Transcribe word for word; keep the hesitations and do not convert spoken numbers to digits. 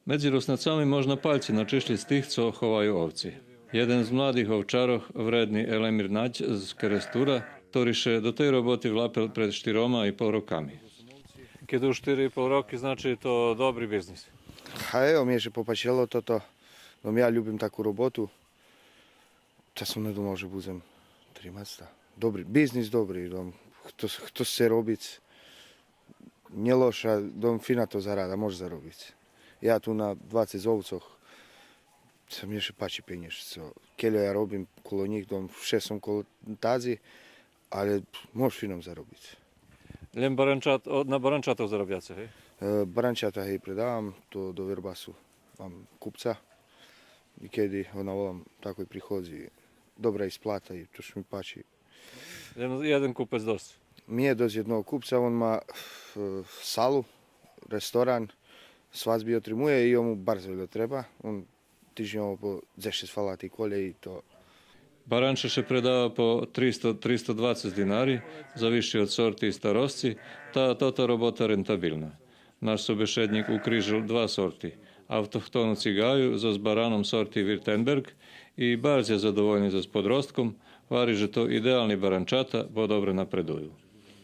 Медзи Руснацами можна пальци начишлїц з тих цо ховаю овци. Єден з младих овчарох, вредни Елемир Надь з Керестура, хтори ше до тей роботи влапел пред штирома и пол роками. Кед уж штири и пол роки, значи то добри бизнис. Ха, ево, ми ше попачело тото, но я любим таку роботу. Та сом не думал же будзем тримац та. Добри, бизнис добри, дом, хто, хто сце робиц, нє лоша, дом, фина то зарада, мож заробиц. Я ту на двацец овцох, ше ми ше пачи пенєж, цо, кельо я робим коло нїх, дом, вше сом коло тадзи, але мож фином заробиц. Лєм баранчат-, о, на баранчатох заробяце, гей? Е, баранчата, гей, предавам то до Вербасу. Мам купца. И кеди го наволам, тако и приходзи. Добра и сплата и то ше ми пачи. Єден, єден купец досц. Ми є досц єдного купца, он ма, е, салу, ресторан, свадзби отримує и йому барз вельо треба. Он тижньово по дзешец фалати колє и то. Баранча ше предава по тристо, тристо двацец динари, завиши од сорти и старосци, та тота робота рентабилна. Наш собешеднїк укрижел два сорти, автохтону цигаю зоз бараном сорти Виртенберґ и барз є задовольни зоз подростком, гвари же то идеални баранчата, бо добре напредую.